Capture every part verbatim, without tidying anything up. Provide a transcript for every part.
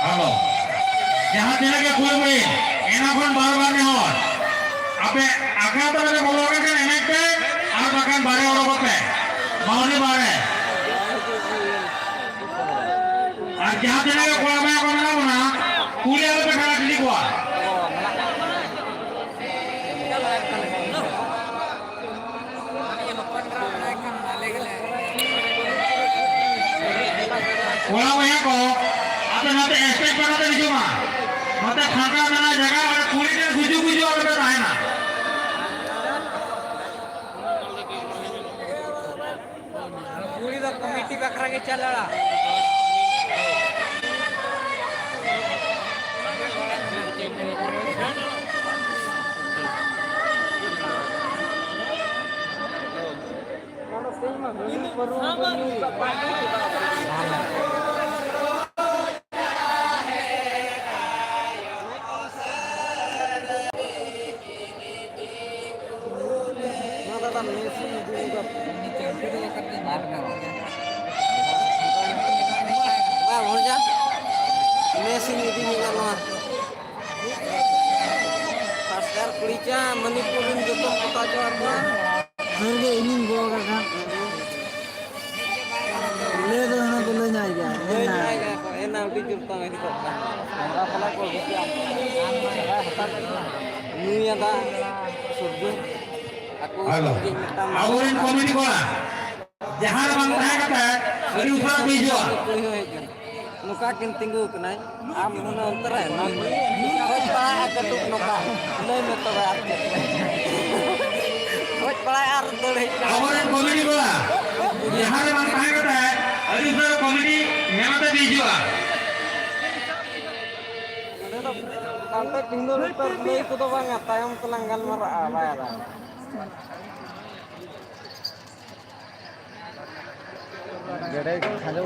Hello, ᱡᱟᱦᱟᱸ ᱛᱤᱱᱟᱹᱜ ᱜᱮ ᱠᱩᱲᱤ ᱠᱩᱲᱤ, ᱮᱱᱟ ᱠᱷᱚᱱ ᱵᱟᱨ ᱵᱟᱨ ᱱᱮᱦᱚᱨ, ᱟᱯᱮ ᱟᱠᱷᱲᱟ ᱛᱟᱞᱟ ᱨᱮ ᱵᱚᱞᱚ ᱠᱟᱛᱮ ᱮᱱᱮᱡ ᱯᱮ, ᱟᱨ ᱵᱟᱠᱷᱟᱱ ᱵᱟᱦᱨᱮ ᱚᱰᱚᱠᱚᱜ ᱯᱮ, ᱵᱟᱹᱣᱞᱤ ᱵᱟᱦᱨᱮ᱾ ᱟᱨ ᱡᱟᱦᱟᱸ ᱛᱤᱱᱟᱹᱜ ᱜᱮ ᱠᱚᱲᱟ ᱵᱚᱭᱦᱟ ᱠᱚ ᱢᱮᱱᱟᱜ ᱵᱚᱱᱟ, ᱠᱩᱲᱤ ᱟᱞᱚ ᱯᱮ ᱠᱷᱟᱲᱟ ᱴᱷᱤᱞᱤ ᱠᱚᱣᱟ᱾ ᱠᱚᱲᱟ ᱵᱚᱭᱦᱟ ᱠᱚ, ᱟᱯᱮ ᱱᱚᱛᱮ ᱥᱴᱮᱡᱽ ᱯᱟᱦᱴᱟ ᱛᱮ ᱦᱤᱡᱩᱜ ᱢᱟ᱾ ᱱᱚᱛᱮ ᱯᱷᱟᱸᱠᱟ ᱢᱮᱱᱟᱜ ᱡᱟᱭᱜᱟ, ᱚᱸᱰᱮ ᱠᱩᱲᱤ ᱴᱷᱮᱱ ᱥᱩᱡᱩᱜ ᱵᱩᱡᱩᱜ ᱟᱞᱚ ᱯᱮ ᱛᱟᱦᱮᱱᱟ᱾ ᱠᱩᱲᱤ ᱫᱚ ᱠᱚᱢᱤᱴᱤ ᱵᱟᱠᱷᱨᱟ ᱜᱮ ᱪᱟᱞᱟᱜᱼᱟ᱾ ᱱᱚᱣᱟ ᱫᱚ ᱢᱮᱥᱤ ᱤᱫᱤ ᱠᱟᱛᱮ᱾ ᱵᱟ ᱵᱷᱚᱡᱟ, ᱢᱮᱥᱤ ᱤᱫᱤ ᱠᱟᱛᱮ ᱱᱚᱣᱟ᱾ ᱯᱟᱥᱴᱟᱨ ᱠᱩᱲᱤ ᱪᱟ, ᱢᱚᱱᱤᱯᱩᱨ ᱨᱮᱱ ᱡᱚᱛᱚ ᱠᱚ ᱛᱟᱡᱚ ᱟᱠᱚᱣᱟ᱾ ᱰᱷᱮᱨ ᱜᱮ ᱤᱧᱤᱧ ᱜᱚᱜ ᱟᱠᱟᱫ ᱠᱷᱟᱱ᱾ ᱞᱟᱹᱭ ᱫᱚ ᱦᱟᱱᱟ ᱫᱚ ᱞᱟᱹᱭ ᱧᱟᱭ ᱜᱮᱭᱟ᱾ ᱞᱟᱹᱭ ᱧᱟᱭ ᱜᱮᱭᱟ ᱠᱚ, ᱮᱱᱟ ᱟᱹᱰᱤ ᱡᱳᱨ ᱛᱟᱢ ᱦᱤᱡᱩᱜ ᱠᱟᱱᱟ᱾ ᱠᱚᱲᱟ ᱠᱚ ᱦᱤᱡᱩᱜᱼᱟ᱾ ᱧᱩᱭᱟ ᱫᱟᱜ, ᱥᱚᱵᱽᱡᱤ, ᱟᱠᱚ ᱦᱮᱞᱳ᱾ ᱥᱚᱵᱽᱡᱤ ᱢᱤᱫᱴᱟᱝ ᱟᱵᱚᱨᱮᱱ ᱠᱚᱢᱤᱴᱤ ᱠᱚᱲᱟ, ᱡᱟᱦᱟᱸ ᱨᱮ ᱵᱟᱝ ᱛᱟᱦᱮᱸ ᱠᱟᱛᱮ ᱟᱹᱰᱤ ᱩᱥᱟᱹᱨᱟ ᱠᱚ ᱦᱤᱡᱩᱜᱼᱟ᱾ ᱠᱩᱲᱤ ᱦᱚᱸ ᱦᱮᱡ ᱠᱟᱱᱟ᱾ ᱱᱚᱝᱠᱟ ᱠᱤᱱ ᱛᱤᱸᱜᱩ ᱠᱟᱱᱟᱭ, ᱟᱢ ᱢᱟᱱᱮ ᱚᱱᱛᱮ ᱨᱮ ᱠᱷᱚᱡ ᱵᱟᱲᱟᱭᱟ ᱠᱟᱹᱴᱩᱵ ᱱᱚᱝᱠᱟ, ᱞᱟᱹᱭ ᱢᱮ ᱛᱚᱵᱮ ᱟᱨ ᱪᱮᱫ? ᱠᱷᱚᱡ ᱵᱟᱲᱟᱭᱟ ᱟᱨ ᱫᱟᱹᱲ ᱦᱮᱡ ᱠᱟᱱᱟ᱾ ᱟᱵᱚᱨᱮᱱ ᱠᱚᱢᱤᱴᱤ ᱠᱚᱲᱟ, ᱡᱟᱦᱟᱸ ᱨᱮ ᱵᱟᱝ ᱛᱟᱦᱮᱸ ᱠᱟᱛᱮ ᱟᱹᱰᱤ ᱩᱥᱟᱹᱨᱟ ᱠᱚᱢᱤᱴᱤ ᱢᱮᱱᱟᱛᱮ ᱯᱮ ᱦᱤᱡᱩᱜᱼᱟ᱾ ᱱᱚᱰᱮ ᱫᱚ ᱦᱟᱱᱛᱮ ᱵᱷᱤᱸᱫᱟᱹᱲ ᱩᱛᱟᱹᱨ ᱞᱟᱹᱭ ᱠᱚᱫᱚ ᱵᱟᱝᱟ, ᱛᱟᱭᱚᱢ ᱛᱮᱞᱟᱝ ᱜᱟᱞᱢᱟᱨᱟᱜᱼᱟ, ᱵᱟᱭ ᱫᱟ᱾ ᱜᱮᱰᱮ ᱠᱷᱟᱸᱡᱚ᱾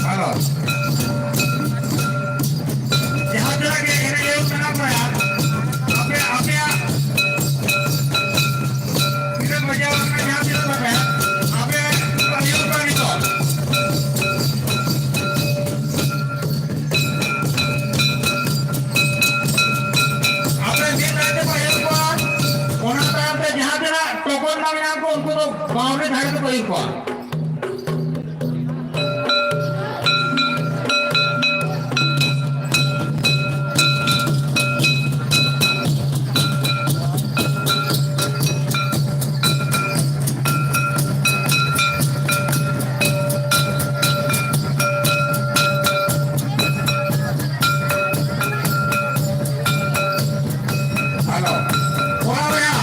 ᱦᱮᱞᱳ᱾ ᱡᱟᱦᱟᱸ ᱛᱤᱱᱟᱹᱜ ᱜᱮ ᱮᱱᱮᱡ ᱦᱩᱭᱩᱜ ᱠᱟᱱᱟ ᱯᱮ, ᱟᱯᱮ, ᱟᱯᱮᱭᱟᱜ ᱛᱤᱱᱟᱹᱜ ᱵᱟᱡᱟᱣ ᱟᱠᱟᱱᱟ, ᱡᱟᱦᱟᱸ ᱛᱤᱱᱟᱹᱜ ᱛᱟᱯᱮ, ᱟᱯᱮ ᱟᱹᱭᱩᱨ ᱠᱚᱣᱟ ᱱᱤᱛᱚᱜ᱾ ᱟᱯᱮ ᱢᱤᱫ ᱫᱷᱟᱣ ᱛᱮᱯᱮ ᱟᱹᱭᱩᱨ ᱠᱚᱣᱟ, ᱚᱱᱟ ᱛᱟᱭᱚᱢ ᱛᱮ ᱡᱟᱦᱟᱸ ᱛᱤᱱᱟᱹᱜ ᱴᱚᱠᱚᱨ ᱮᱢᱟᱱ ᱢᱮᱱᱟᱜ ᱠᱚ, ᱩᱱᱠᱩ ᱫᱚ boundary ᱫᱷᱟᱨᱮ ᱛᱮᱯᱮ ᱟᱹᱭᱩᱨ ᱠᱚᱣᱟ᱾ ᱦᱮᱞᱳ᱾ ᱠᱚᱲᱟ ᱵᱚᱭᱦᱟ,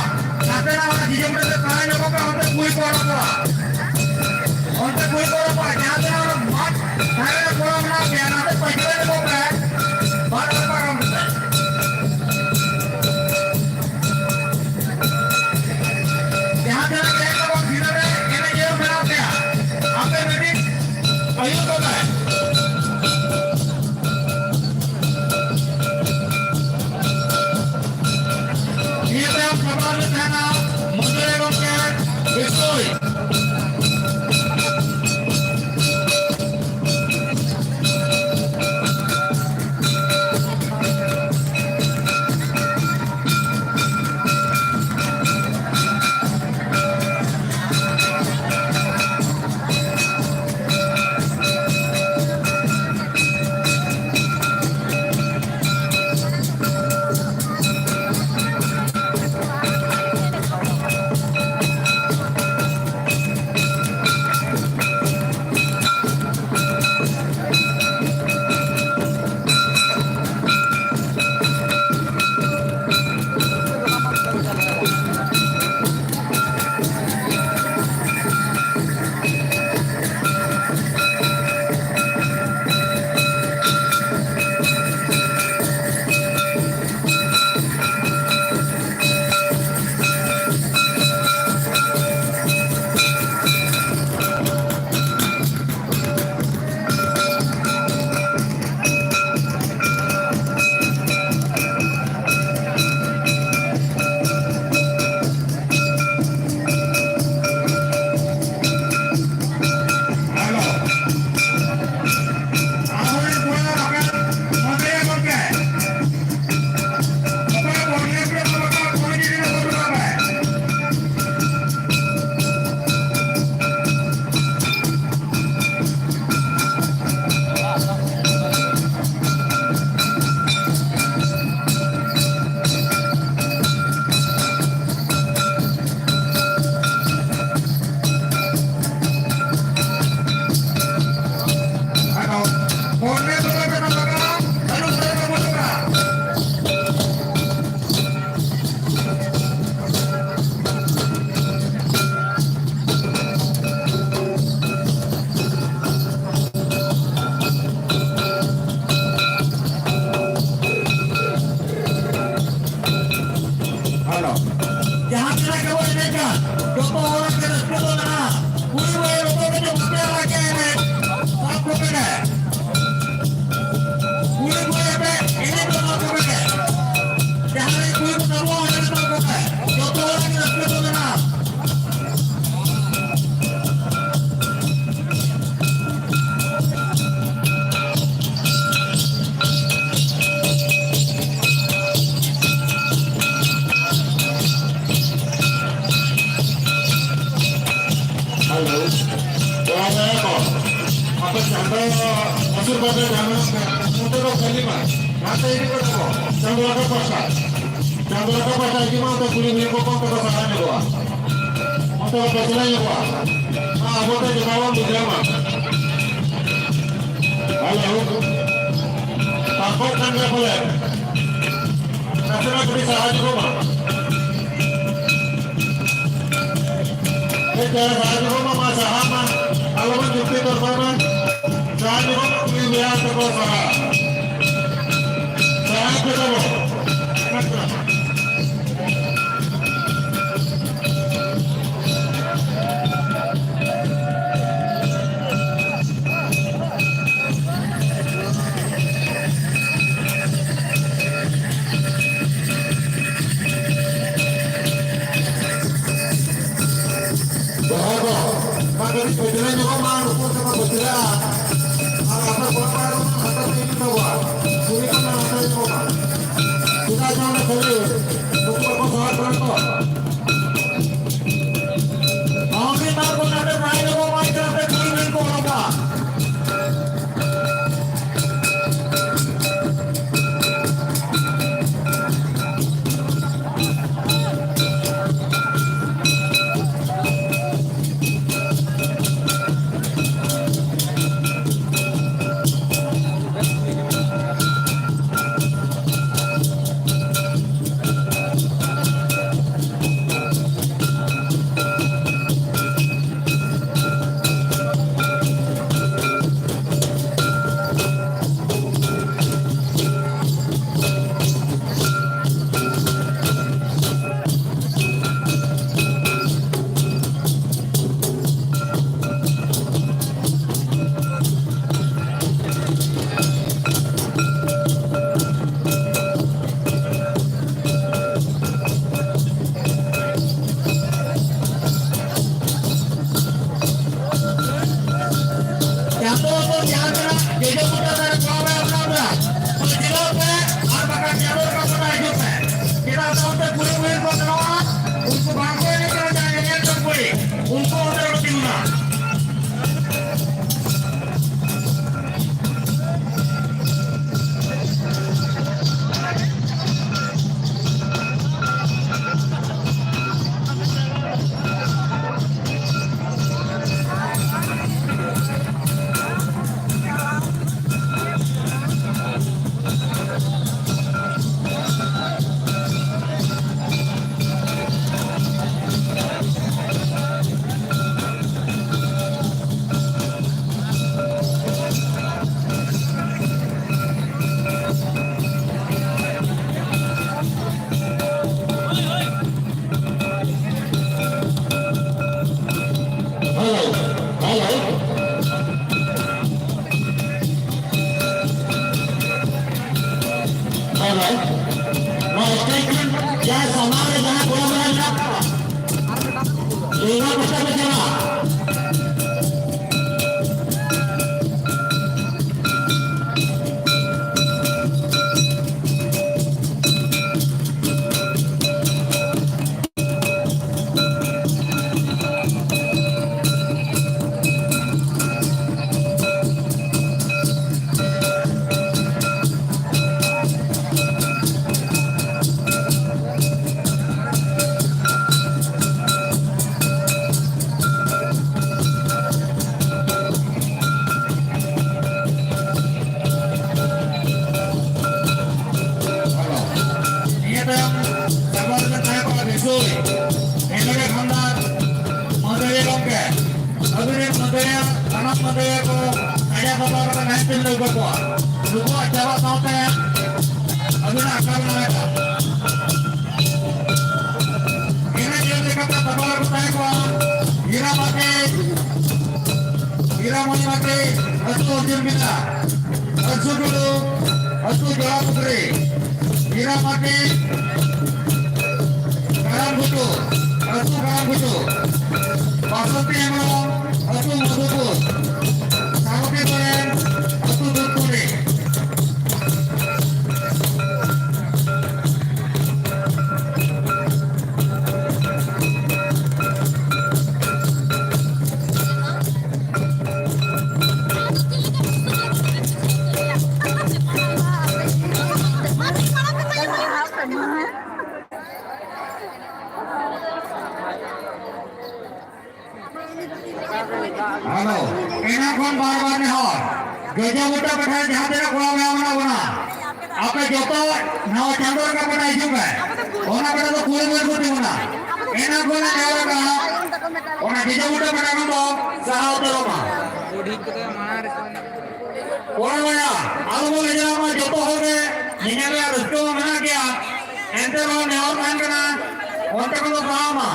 ᱱᱟᱥᱮᱱᱟᱜ ᱚᱱᱟ ᱡᱤᱡᱚᱢ ᱨᱮ ᱛᱟᱦᱮᱸ ᱧᱚᱜᱚᱜ ᱯᱮ, ᱚᱱᱛᱮ ᱠᱩᱲᱤ ᱠᱚ ᱚᱰᱚᱠᱚᱜᱼᱟ᱾ ᱚᱱᱛᱮ ᱠᱩᱲᱤ ᱠᱚ ᱚᱰᱚᱠᱚᱜᱼᱟ, ᱡᱟᱦᱟᱸ ᱛᱤᱱᱟᱹᱜ ᱚᱱᱟ ᱢᱟᱴᱷ ᱫᱷᱟᱨᱮ ᱨᱮ ᱠᱚᱲᱟ ᱢᱮᱱᱟᱜ ᱯᱮᱭᱟ, ᱱᱟᱥᱮ ᱯᱟᱹᱪᱷᱞᱟᱹ ᱧᱚᱜᱚᱜ ᱯᱮ᱾ ᱵᱟᱨ ᱦᱚᱲ ᱯᱟᱨᱚᱢ ᱠᱟᱛᱮ᱾ ᱡᱟᱦᱟᱸ ᱛᱤᱱᱟᱹᱜ ᱜᱮ ᱛᱟᱵᱚᱱ ᱵᱷᱤᱛᱟᱹᱨ ᱨᱮ ᱮᱱᱮᱡ ᱡᱤᱭᱚᱱ ᱢᱮᱱᱟᱜ ᱯᱮᱭᱟ, ᱟᱯᱮ ᱢᱤᱫᱴᱤᱡ ᱟᱹᱭᱩᱨ ᱠᱚᱯᱮ᱾ ᱱᱤᱭᱟᱹ ᱛᱟᱭᱚᱢ ᱥᱟᱯᱲᱟᱣ ᱨᱮ ᱛᱟᱦᱮᱱᱟ ᱢᱚᱧᱡᱩᱨᱤ ᱜᱚᱢᱠᱮ ᱵᱤᱥᱳᱭ᱾ ᱚᱱᱛᱮ ᱫᱚ ᱠᱷᱟᱹᱞᱤ ᱢᱟ, ᱱᱟᱛᱮ ᱤᱫᱤ ᱠᱚ ᱛᱟᱠᱚ, ᱪᱟᱸᱫᱽ ᱨᱟᱠᱟᱵ ᱯᱟᱥᱴᱟ᱾ ᱪᱟᱸᱫᱽ ᱨᱟᱠᱟᱵ ᱯᱟᱥᱴᱟ ᱤᱫᱤ ᱢᱟ, ᱚᱱᱛᱮ ᱠᱩᱲᱤ ᱦᱚᱯᱚᱱ ᱠᱚ ᱠᱚ ᱥᱟᱦᱟ ᱧᱚᱜᱚᱜᱼᱟ᱾ ᱚᱱᱛᱮ ᱠᱚ ᱯᱟᱹᱪᱷᱞᱟᱹ ᱧᱚᱜᱚᱜᱼᱟ᱾ ᱢᱟ ᱟᱵᱚ ᱛᱮ ᱡᱚᱛᱚ ᱵᱚᱱ ᱵᱩᱡᱷᱟᱹᱣ ᱢᱟ᱾ ᱦᱮᱞᱳ᱾ ᱛᱟᱨᱯᱚᱨ ᱠᱟᱱ ᱜᱮᱭᱟ ᱵᱚᱞᱮ᱾ ᱱᱟᱥᱮᱱᱟᱜ ᱠᱟᱹᱴᱤᱡ ᱥᱟᱦᱟ ᱧᱚᱜᱚᱜ ᱢᱟ᱾ ᱮ, ᱡᱟᱦᱟᱸ ᱥᱟᱦᱟ ᱧᱚᱜᱚᱜ ᱢᱟ, ᱢᱟ ᱥᱟᱦᱟ ᱢᱟ᱾ ᱟᱞᱚᱵᱚᱱ ᱡᱩᱠᱛᱤ ᱛᱚᱨᱠᱚ ᱢᱟ᱾ ᱥᱟᱦᱟ ᱧᱚᱜᱚᱜ ᱢᱟ, ᱠᱩᱲᱤ ᱵᱚᱭᱦᱟ ᱛᱟᱠᱚ ᱥᱟᱦᱟ᱾ ᱥᱟᱦᱟ ᱯᱮ ᱛᱟᱵᱚ᱾ ᱡᱟᱦᱟᱸᱭ ᱠᱚ ᱚᱱᱟ ᱠᱟᱹᱴᱤᱡ ᱯᱟᱹᱪᱷᱞᱟᱹ ᱧᱚᱜᱚᱜ ᱢᱟ, ᱱᱩᱠᱩ ᱥᱮᱫ ᱠᱚ ᱯᱟᱹᱪᱷᱞᱟᱹᱜᱼᱟ᱾ ᱟᱨ ᱟᱯᱮ ᱠᱚᱲᱟ ᱯᱟᱲᱟ ᱫᱚ ᱦᱟᱱᱛᱮ ᱯᱮ ᱤᱫᱤ ᱛᱟᱵᱚᱣᱟ᱾ ᱠᱩᱲᱤ ᱠᱚ ᱦᱟᱱᱛᱮ ᱧᱚᱜᱚᱜ ᱢᱟ᱾ ᱪᱮᱫᱟᱜ ᱪᱚ ᱚᱸᱰᱮ ᱠᱷᱟᱹᱞᱤ ᱱᱚᱣᱟ ᱥᱴᱮᱡ ᱠᱷᱚᱱ ᱡᱟᱦᱟᱸᱭ ᱥᱟᱢᱟᱝ ᱨᱮ ᱡᱟᱦᱟᱸᱭ ᱠᱚᱲᱟ ᱢᱮᱱᱟᱜ ᱠᱚᱣᱟ, ᱤᱧ ᱦᱚᱸ ᱯᱟᱥᱮ ᱯᱮ ᱪᱟᱞᱟᱜ᱾ ᱱᱤᱭᱟᱹ ᱛᱟᱭᱚᱢ ᱥᱟᱨᱵᱷᱟᱨ ᱨᱮ ᱛᱟᱦᱮᱸ ᱠᱚᱜᱼᱟ ᱵᱤᱥᱩᱭ, ᱮᱢᱮᱞᱮ ᱠᱷᱟᱱᱫᱟᱨ, ᱢᱟᱹᱫᱟᱹᱲᱤᱭᱟᱹ ᱜᱚᱢᱠᱮ, ᱟᱹᱵᱤᱱ ᱨᱮᱱ ᱢᱟᱹᱫᱟᱹᱲᱤᱭᱟᱹ, ᱥᱟᱱᱟᱢ ᱢᱟᱹᱫᱟᱹᱲᱤᱭᱟᱹ ᱠᱚ ᱠᱟᱡᱟ ᱵᱟᱵᱟ ᱠᱟᱛᱮ ᱱᱟᱭ ᱛᱮ ᱞᱟᱹᱭ ᱠᱟᱠᱚᱣᱟ᱾ ᱱᱩᱠᱩᱣᱟᱜ ᱪᱟᱵᱟ ᱥᱟᱶᱛᱮ ᱟᱹᱵᱤᱱᱟᱜ ᱟᱠᱷᱲᱟ ᱵᱮᱱᱟᱣ ᱮᱫᱟ᱾ ᱮᱱᱮᱡ ᱧᱮᱞ ᱞᱮᱠᱟᱛᱮ ᱥᱟᱯᱲᱟᱣ ᱠᱚ ᱛᱟᱦᱮᱸ ᱠᱚᱜᱼᱟ ᱦᱤᱨᱟ ᱢᱟᱨᱰᱤ, ᱦᱤᱨᱟᱢᱚᱱᱤ ᱢᱟᱨᱰᱤ, ᱟᱹᱛᱩ ᱚᱨᱡᱩᱱ ᱵᱮᱫᱟ, ᱟᱹᱛᱩ ᱴᱩᱰᱩ, ᱟᱹᱛᱩ ᱡᱚᱲᱟ ᱯᱩᱠᱷᱨᱤ, ᱦᱤᱨᱟ ᱢᱟᱨᱰᱤ, ᱠᱟᱨᱟᱢ ᱜᱷᱩᱴᱩ, ᱟᱹᱛᱩ ᱠᱟᱨᱟᱢ ᱜᱷᱩᱴᱩ, ᱵᱟᱥᱚᱱᱛᱤ ᱦᱮᱢᱵᱨᱚᱢ, ᱟᱹᱛᱩ ᱢᱚᱫᱷᱩᱯᱩᱨ, ᱥᱟᱨᱚᱛᱤ ᱥᱚᱨᱮᱱ, ᱟᱹᱛᱩ ᱫᱩᱫᱷᱠᱩᱸᱰᱤ᱾ ᱦᱮᱞᱳ, ᱮᱱᱟᱝ ᱠᱷᱚᱱ ᱵᱟᱨ ᱵᱟᱨ ᱱᱮᱦᱚᱨ, ᱜᱟᱹᱡᱟᱹ ᱵᱩᱴᱟᱹ ᱯᱟᱴᱷᱟ ᱨᱮ ᱡᱟᱦᱟᱸ ᱛᱤᱱᱟᱹᱜ ᱠᱚᱲᱟ ᱢᱮᱱᱟᱜ ᱵᱚᱱᱟ, ᱟᱯᱮ ᱡᱚᱛᱚ ᱱᱟᱣᱟ ᱪᱟᱸᱫᱳ ᱨᱟᱠᱟᱵ ᱯᱟᱴᱷᱟ ᱦᱤᱡᱩᱜ ᱯᱮ᱾ ᱚᱱᱟ ᱯᱟᱴᱷᱟ ᱫᱚ ᱠᱩᱲᱤ ᱢᱟᱹᱭ ᱠᱚ ᱛᱤᱸᱜᱩᱱᱟ᱾ ᱮᱱᱟᱝ ᱠᱷᱚᱱ ᱞᱮ ᱱᱮᱦᱚᱨ ᱟᱠᱟᱫᱼᱟ, ᱚᱱᱟ ᱜᱟᱹᱡᱟᱹ ᱵᱩᱴᱟᱹ ᱯᱟᱴᱷᱟ ᱠᱷᱚᱱ ᱫᱚ ᱥᱟᱦᱟ ᱩᱛᱟᱹᱨᱚᱜ ᱢᱟ᱾ ᱠᱚᱲᱟ ᱵᱚᱭᱦᱟ, ᱟᱞᱚ ᱵᱚᱱ ᱞᱟᱡᱟᱜ ᱢᱟ, ᱡᱚᱛᱚ ᱦᱚᱲ ᱜᱮ ᱧᱮᱧᱮᱞ ᱨᱮᱭᱟᱜ ᱨᱟᱹᱥᱠᱟᱹ ᱢᱟ ᱢᱮᱱᱟᱜ ᱜᱮᱭᱟ, ᱮᱱᱛᱮ ᱨᱮᱦᱚᱸ ᱱᱮᱦᱚᱨ ᱛᱟᱦᱮᱱ ᱠᱟᱱᱟ, ᱚᱱᱛᱮ ᱠᱷᱚᱱ ᱫᱚ ᱥᱟᱦᱟᱜ ᱢᱟ᱾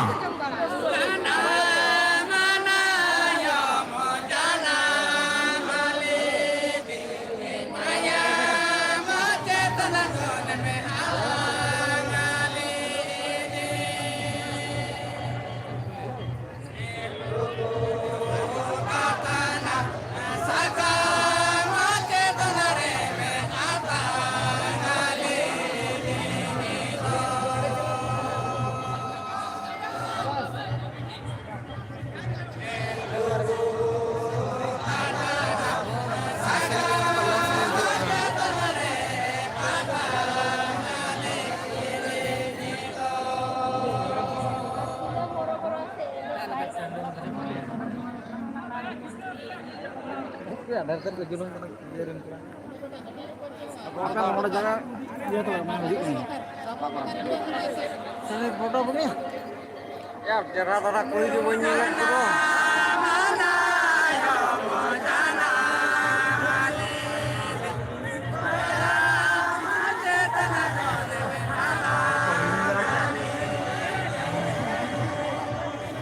ᱟᱯᱮ ᱱᱚᱰᱮ ᱡᱟᱭᱜᱟ ᱤᱭᱟᱹ ᱛᱟᱞᱟᱝ ᱢᱟ ᱦᱤᱡᱩᱜ ᱠᱟᱱᱟ᱾ ᱥᱟᱞᱮ ᱯᱷᱳᱴᱳ ᱠᱚᱜᱮ᱾ ᱭᱟᱨ, ᱪᱮᱦᱨᱟ ᱫᱷᱟᱨᱟ ᱠᱩᱲᱤ ᱜᱮ ᱵᱟᱹᱧ ᱧᱮᱞᱮᱫ ᱠᱚᱫᱚ᱾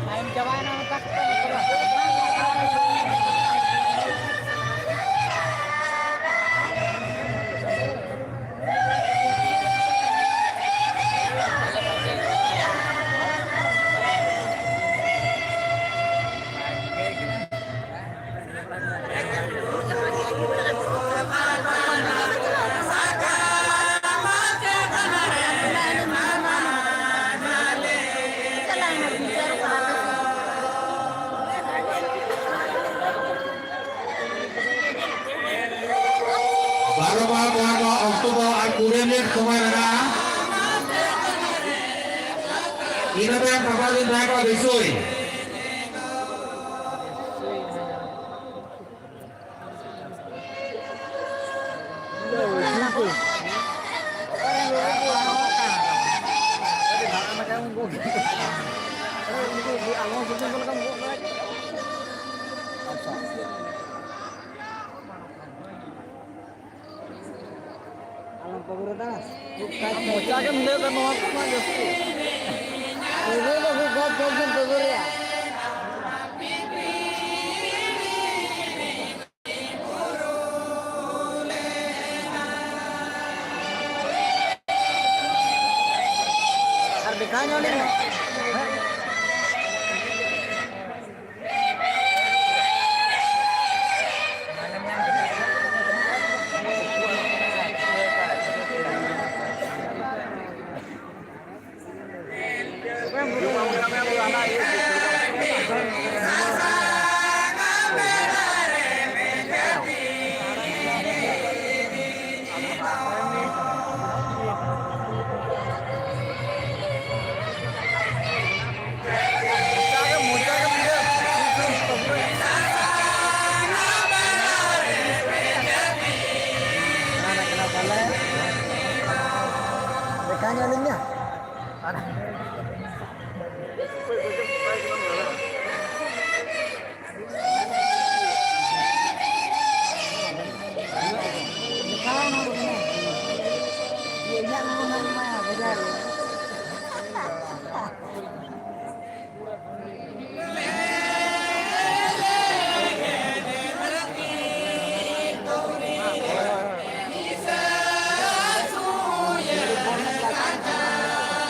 ᱴᱟᱭᱤᱢ ᱪᱟᱵᱟᱭᱮᱱᱟ ᱱᱚᱝᱠᱟ᱾ ᱵᱟᱨᱚ ᱵᱟᱨ ᱱᱚᱣᱟ ᱫᱚ ᱚᱠᱛᱚ ᱫᱚ ᱟᱨ ᱠᱩᱲᱤ ᱢᱤᱱᱤᱴ ᱥᱚᱢᱚᱭ ᱢᱮᱱᱟᱜᱼᱟ᱾ ᱤᱱᱟᱹ ᱛᱟᱭᱚᱢ ᱯᱟᱯᱟ ᱫᱤᱱ ᱛᱟᱦᱮᱸ ᱠᱚᱜᱼᱟ ᱵᱤᱥᱚᱭ᱾ ᱟᱞᱚᱢ ᱠᱚᱵᱨᱚ ᱫᱟ᱾ ᱢᱚᱪᱟ ᱜᱮᱢ ᱞᱟᱹᱭ ᱫᱟ ᱱᱚᱣᱟ ᱠᱚᱢᱟ ᱡᱟᱹᱥᱛᱤ᱾ ᱯᱩᱨᱟᱹ ᱫᱚ ᱦᱩᱭ ᱜᱚᱫ ᱜᱚᱫ ᱜᱮᱢ ᱠᱚᱵᱨᱚᱭᱟ᱾ ᱫᱮᱠᱷᱟ ᱧᱚᱜ ᱞᱤᱧ ᱢᱮ᱾ ᱤᱧᱟᱹᱜ ᱢᱟ ᱵᱟᱡᱟᱨ ᱨᱮ᱾